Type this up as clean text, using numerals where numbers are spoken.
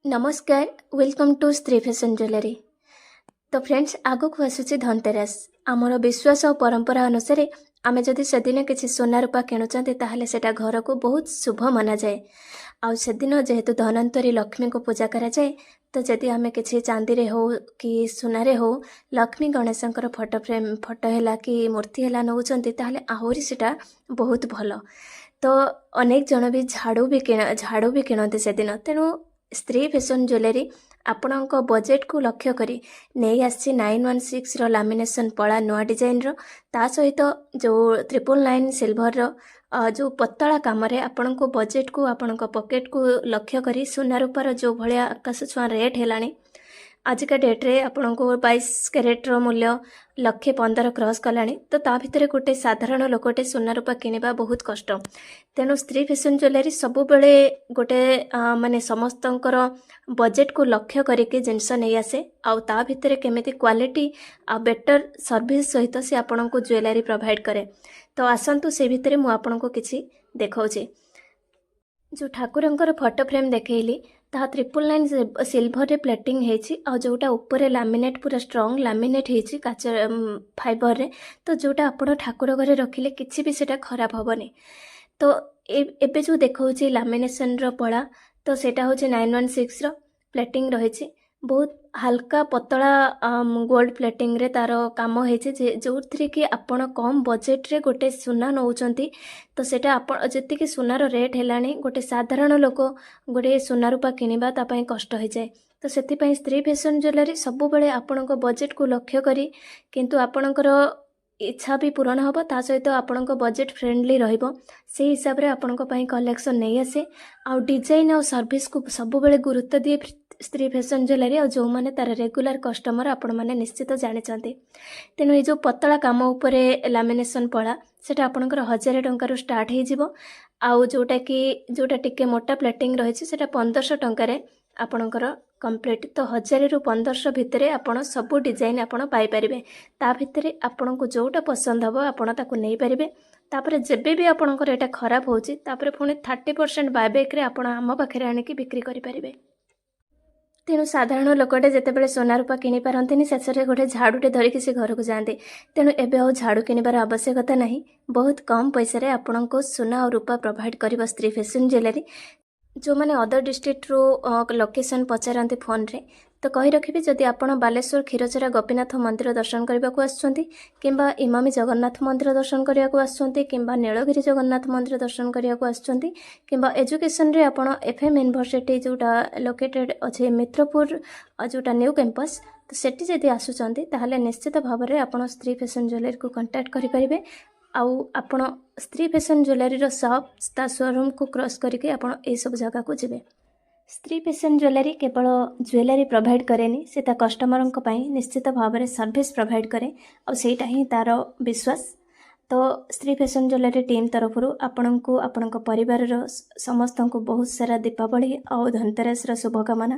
ନମସ୍କାର, welcome to ସ୍ତ୍ରୀ fashion jewellery. ତ ଫ୍ରେଣ୍ଡସ୍, ଆଗକୁ ଆସୁଛି ଧନତେରସ। ଆମର ବିଶ୍ୱାସ ଆଉ ପରମ୍ପରା ଅନୁସାରେ ଆମେ ଯଦି ସେଦିନ କିଛି ସୁନା ରୂପା କିଣୁଛନ୍ତି, ତାହେଲେ ସେଇଟା ଘରକୁ ବହୁତ ଶୁଭ ମନାଯାଏ। ଆଉ ସେଦିନ ଯେହେତୁ ଧନ୍ୱନ୍ତରୀ ଲକ୍ଷ୍ମୀଙ୍କୁ ପୂଜା କରାଯାଏ, ତ ଯଦି ଆମେ କିଛି ଚାନ୍ଦିରେ ହଉ କି ସୁନାରେ ହଉ ଲକ୍ଷ୍ମୀ ଗଣେଶଙ୍କର ଫଟୋ ଫ୍ରେମ୍, ଫଟୋ ହେଲା କି ମୂର୍ତ୍ତି ହେଲା ନେଉଛନ୍ତି, ତାହେଲେ ଆହୁରି ସେଇଟା ବହୁତ ଭଲ। ତ ଅନେକ ଜଣ ବି ଝାଡ଼ୁ ବି କିଣନ୍ତି ସେଦିନ। ତେଣୁ ସ୍ତ୍ରୀ ଫ୍ୟାସନ୍ ଜୁଏଲାରୀ ଆପଣଙ୍କ ବଜେଟକୁ ଲକ୍ଷ୍ୟ କରି ନେଇ ଆସିଛି 916ର ଲାମିନେସନ୍ ପଳା ନୂଆ ଡିଜାଇନର, ତା ସହିତ ଯେଉଁ 999 ସିଲଭରର ଯେଉଁ ପତଳା କାମରେ ଆପଣଙ୍କୁ ବଜେଟକୁ, ଆପଣଙ୍କ ପକେଟକୁ ଲକ୍ଷ୍ୟ କରି। ସୁନା ରୂପାର ଯେଉଁ ଭଳିଆ ଆକାଶ ଛୁଆଁ ରେଟ୍ ହେଲାଣି, ଆଜିକା ଡେଟ୍ରେ ଆପଣଙ୍କୁ 22 କ୍ୟାରେଟ୍ର ମୂଲ୍ୟ 1 ଲକ୍ଷ 15 କ୍ରସ୍ କଲାଣି। ତ ତା ଭିତରେ ଗୋଟେ ସାଧାରଣ ଲୋକଟେ ସୁନା ରୂପା କିଣିବା ବହୁତ କଷ୍ଟ। ତେଣୁ ସ୍ତ୍ରୀ ଫ୍ୟାସନ୍ ଜୁଏଲାରୀ ସବୁବେଳେ ଗୋଟେ ମାନେ ସମସ୍ତଙ୍କର ବଜେଟକୁ ଲକ୍ଷ୍ୟ କରିକି ଜିନିଷ ନେଇ ଆସେ। ଆଉ ତା ଭିତରେ କେମିତି କ୍ୱାଲିଟି ଆଉ ବେଟର୍ ସର୍ଭିସ୍ ସହିତ ସେ ଆପଣଙ୍କୁ ଜୁଏଲାରୀ ପ୍ରୋଭାଇଡ଼ କରେ। ତ ଆସନ୍ତୁ, ସେ ଭିତରେ ମୁଁ ଆପଣଙ୍କୁ କିଛି ଦେଖାଉଛି। ଯେଉଁ ଠାକୁରଙ୍କର ଫଟୋ ଫ୍ରେମ୍ ଦେଖେଇଲି, ତାହା 999 ସିଲଭରରେ ପ୍ଲେଟିଂ ହେଇଛି। ଆଉ ଯେଉଁଟା ଉପରେ ଲାମିନେଟ୍, ପୁରା ଷ୍ଟ୍ରଙ୍ଗ ଲାମିନେଟ୍ ହେଇଛି କାଚ ଫାଇବରରେ। ତ ଯେଉଁଟା ଆପଣ ଠାକୁର ଘରେ ରଖିଲେ କିଛି ବି ସେଇଟା ଖରାପ ହେବନି। ତ ଏବେ ଯେଉଁ ଦେଖାଉଛି ଲାମିନେସନର ପଳା, ତ ସେଇଟା ହେଉଛି 916ର ପ୍ଲେଟିଂ ରହିଛି। ବହୁତ ହାଲକା ପତଳା ଗୋଲ୍ଡ ପ୍ଲେଟିଂରେ ତାର କାମ ହେଇଛି, ଯେ ଯେଉଁଥିରେ କି ଆପଣ କମ୍ ବଜେଟରେ ଗୋଟେ ସୁନା ନେଉଛନ୍ତି। ତ ସେଇଟା ଆପଣ ଯେତିକି ସୁନାର ରେଟ୍ ହେଲାଣି, ଗୋଟେ ସାଧାରଣ ଲୋକ ଗୋଟେ ସୁନା ରୂପା କିଣିବା ତା ପାଇଁ କଷ୍ଟ ହେଇଯାଏ। ତ ସେଥିପାଇଁ ସ୍ତ୍ରୀ ଫ୍ୟାସନ୍ ଜୁଏଲାରୀ ସବୁବେଳେ ଆପଣଙ୍କ ବଜେଟକୁ ଲକ୍ଷ୍ୟ କରି, କିନ୍ତୁ ଆପଣଙ୍କର ଇଚ୍ଛା ବି ପୂରଣ ହେବ, ତା ସହିତ ଆପଣଙ୍କ ବଜେଟ୍ ଫ୍ରେଣ୍ଡଲି ରହିବ, ସେଇ ହିସାବରେ ଆପଣଙ୍କ ପାଇଁ କଲେକ୍ସନ୍ ନେଇ ଆସେ। ଆଉ ଡିଜାଇନ୍ ଆଉ ସର୍ଭିସକୁ ସବୁବେଳେ ଗୁରୁତ୍ୱ ଦିଏ ସ୍ତ୍ରୀ ଫ୍ୟାସନ୍ ଜୁଏଲାରୀ। ଆଉ ଯେଉଁମାନେ ତାର ରେଗୁଲାର କଷ୍ଟମର, ଆପଣମାନେ ନିଶ୍ଚିତ ଜାଣିଛନ୍ତି। ତେଣୁ ଏଇ ଯେଉଁ ପତଳା କାମ ଉପରେ ଲାମିନେସନ୍ ପଳା, ସେଇଟା ଆପଣଙ୍କର 1000 ଟଙ୍କାରୁ ଷ୍ଟାର୍ଟ ହେଇଯିବ। ଆଉ ଯେଉଁଟାକି ଯେଉଁଟା ଟିକେ ମୋଟା ପ୍ଲେଟିଂ ରହିଛି, ସେଇଟା 1500 ଟଙ୍କାରେ ଆପଣଙ୍କର କମ୍ପ୍ଲିଟ୍। ତ 1000ରୁ 1500 ଭିତରେ ଆପଣ ସବୁ ଡିଜାଇନ୍ ଆପଣ ପାଇପାରିବେ। ତା ଭିତରେ ଆପଣଙ୍କୁ ଯେଉଁଟା ପସନ୍ଦ ହେବ, ଆପଣ ତାକୁ ନେଇପାରିବେ। ତାପରେ ଯେବେ ବି ଆପଣଙ୍କର ଏଇଟା ଖରାପ ହେଉଛି, ତାପରେ ପୁଣି 30% ବାୟବ୍ୟାକ୍ରେ ଆପଣ ଆମ ପାଖରେ ଆଣିକି ବିକ୍ରି କରିପାରିବେ। ତେଣୁ ସାଧାରଣ ଲୋକଟେ ଯେତେବେଳେ ସୁନା ରୂପା କିଣିପାରନ୍ତିନି, ଶେଷରେ ଗୋଟେ ଝାଡ଼ୁଟେ ଧରିକି ସେ ଘରକୁ ଯାଆନ୍ତି। ତେଣୁ ଏବେ ଆଉ ଝାଡ଼ୁ କିଣିବାର ଆବଶ୍ୟକତା ନାହିଁ। ବହୁତ କମ୍ ପଇସାରେ ଆପଣଙ୍କୁ ସୁନା ଆଉ ରୂପା ପ୍ରୋଭାଇଡ଼ କରିବ ସ୍ତ୍ରୀ ଫ୍ୟାସନ୍ ଜୁଏଲାରୀ। ଯେଉଁମାନେ ଅଦର ଡିଷ୍ଟ୍ରିକ୍ଟରୁ ଲୋକେସନ୍ ପଚାରନ୍ତି ଫୋନ୍ରେ, ତ କହି ରଖିବି, ଯଦି ଆପଣ ବାଲେଶ୍ୱର କ୍ଷୀରଚୋରା ଗୋପୀନାଥ ମନ୍ଦିର ଦର୍ଶନ କରିବାକୁ ଆସୁଛନ୍ତି, କିମ୍ବା ଇମାମି ଜଗନ୍ନାଥ ମନ୍ଦିର ଦର୍ଶନ କରିବାକୁ ଆସୁଛନ୍ତି, କିମ୍ବା ନୀଳଗିରି ଜଗନ୍ନାଥ ମନ୍ଦିର ଦର୍ଶନ କରିବାକୁ ଆସୁଛନ୍ତି, କିମ୍ବା ଏଜୁକେସନରେ ଆପଣ ଏଫ୍ ଏମ୍ ୟୁନିଭର୍ସିଟି ଯେଉଁଟା ଲୋକେଟେଡ଼ ଅଛି ମିତ୍ରପୁର, ଯେଉଁଟା ନ୍ୟୁ କ୍ୟାମ୍ପସ୍, ତ ସେଠି ଯଦି ଆସୁଛନ୍ତି, ତାହେଲେ ନିଶ୍ଚିତ ଭାବରେ ଆପଣ ସ୍ତ୍ରୀ ଫ୍ୟାସନ୍ ଜୁଏଲାରୀକୁ କଣ୍ଟାକ୍ଟ କରିପାରିବେ। ଆଉ ଆପଣ ସ୍ତ୍ରୀ ଫ୍ୟାସନ୍ ଜୁଏଲାରୀର ସପ୍, ତା ସୋରୁମ୍କୁ କ୍ରସ୍ କରିକି ଆପଣ ଏଇସବୁ ଜାଗାକୁ ଯିବେ। ସ୍ତ୍ରୀ ଫ୍ୟାସନ୍ ଜୁଏଲାରୀ କେବଳ ଜୁଏଲାରୀ ପ୍ରୋଭାଇଡ଼ କରେନି, ସେ ତା କଷ୍ଟମରଙ୍କ ପାଇଁ ନିଶ୍ଚିତ ଭାବରେ ସର୍ଭିସ୍ ପ୍ରୋଭାଇଡ଼ କରେ। ଆଉ ସେଇଟା ହିଁ ତା'ର ବିଶ୍ୱାସ। ତ ସ୍ତ୍ରୀ ଫ୍ୟାସନ୍ ଜୁଏଲାରୀ ଟିମ୍ ତରଫରୁ ଆପଣଙ୍କୁ, ଆପଣଙ୍କ ପରିବାରର ସମସ୍ତଙ୍କୁ ବହୁତ ସାରା ଦୀପାବଳି ଆଉ ଧନତେରସର ଶୁଭକାମନା।